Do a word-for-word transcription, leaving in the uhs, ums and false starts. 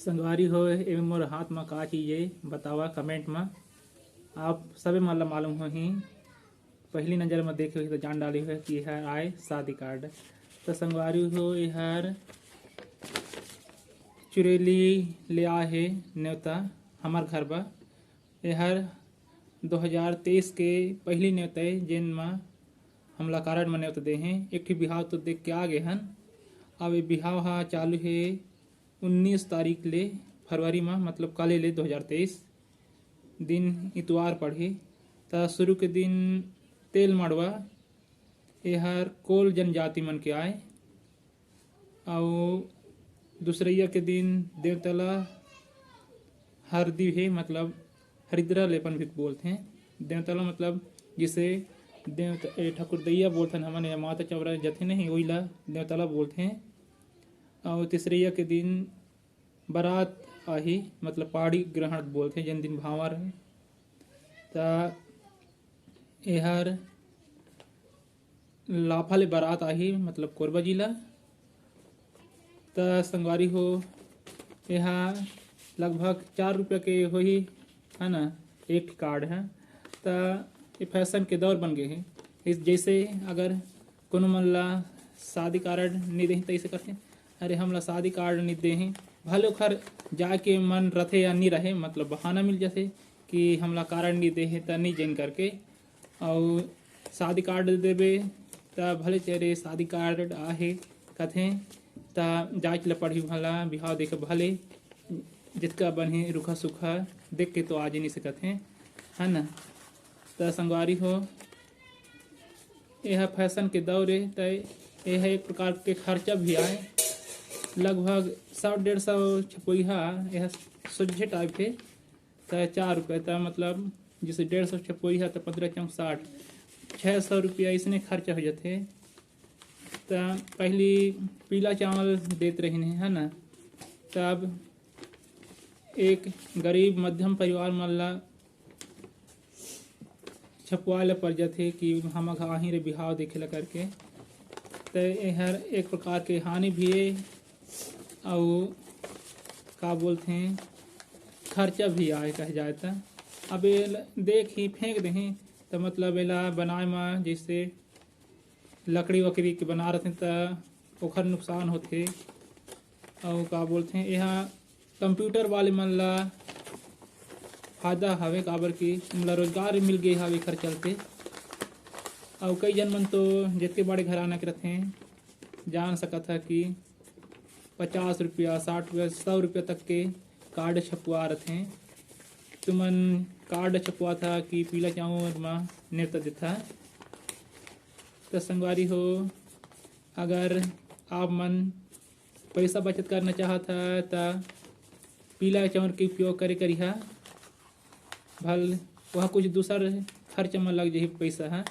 संगवारी हो, एमे मोर हाथ म का चीज हे, बतावा comment म। आप सबे मन ल मालूम होही, पहली नजर म देखे होही त जान डाले होही कि एहर आय शादी card। त संगवारी हो, एहर चुरेली ले आए हे नेवता हमर घर बर। एहर दो हज़ार तेईस के पहली नेवता ए, जेन म हमला card म नेवता दे हे। एक ठी बिहाव तो देख के आ गे हन। अब ये बिहाव ह चालू हे उन्नीस तारीख ले, फरवरी म, मतलब काले ले, दो हज़ार तेईस दिन इतवार पड़ही। त शुरू के दिन तेल मड़वा, एहर कोल जनजाति मन के आय। अउ दूसरइया के दिन देवतला हरदी हे, मतलब हरिद्रा लेपन भी बोलथे। देवतला मतलब जिसे देवत-, ए, ठकुरदैया बोलथन हमन, या माता चौरा जथे नहीं, ओइला देवतला बोलथे। अउ तीसरइया के दिन बारात आही, मतलब पाड़ी ग्रहण बोलथे, जेन दिन भांवर हे। त एहर लाफा ले बारात आही, मतलब कोरबा जिला। त संगवारी हो, एहा लगभग चार रुपया के होही, है ना, एक ठी card है। त ये fashion के दौर बन गए हे। इस जैसे अगर कोनो मन ला शादी card नहीं देही, तैसे करथे, "अरे, हमला शादी card नहीं देही।" भले ओखर जाए के मन रथे या नहीं रहे, मतलब बहाना मिल जाथे कि हमला card नहीं देहे, त नहीं जेन करके। अउ शादी card देबे, त भले तेरे शादी card आहे कथे, त जाए ल पड़ही भला, बिहाव देखे भले, जितका बनही रुखा सुखा देख के तो आ जे नहीं सकत हे, है ना। त संगवारी हो, एह fashion के दौर ए, त एह एक प्रकार के खर्चा भी आए। लगभग सौ डेढ़ सौ छपोइहा, एह सोझे type हे, त चार रुपये, त मतलब जैसे डेढ़ सौ छपोइहा, त पन्द्रह चौक साठ, छः सौ रुपया इसने खर्चा हो जाथे। त पहली पीला चावल देत रहिन हे, है ना, तब एक गरीब मध्यम परिवार मन ला छपवाए ला पड़ जाथे कि हम आही रे बिहाव देखे ला करके। त एहर एक प्रकार के हानि भी हे, अउ का बोलथे, खर्चा भी आए कहे जाए त। अब ये ल-, देख ही फेंक देही, त मतलब एला बनाए म जैसे लकड़ी वकड़ी के बना रथे, त ओखर नुकसान होथे। अउ का बोलथे, एहा computer वाले मन ला फायदा हवे, काबर कि उनला रोजगार मिल गे हवे एखर चलते। अउ कई जन मन तो जितके बड़े घराना के रथे, जान सकत ह कि पचास रुपया, साठ रुपया, सौ रुपया तक के card छपवा रथे। तुमन card छपवाथा कि पीला चावल म नेवता देथा। त संगवारी हो, अगर आप मन पैसा बचत करना चाहत ह, त पीला चावल के उपयोग करे करिहा। भल वह कुछ दूसर खर्च म लग जाही पैसा ह,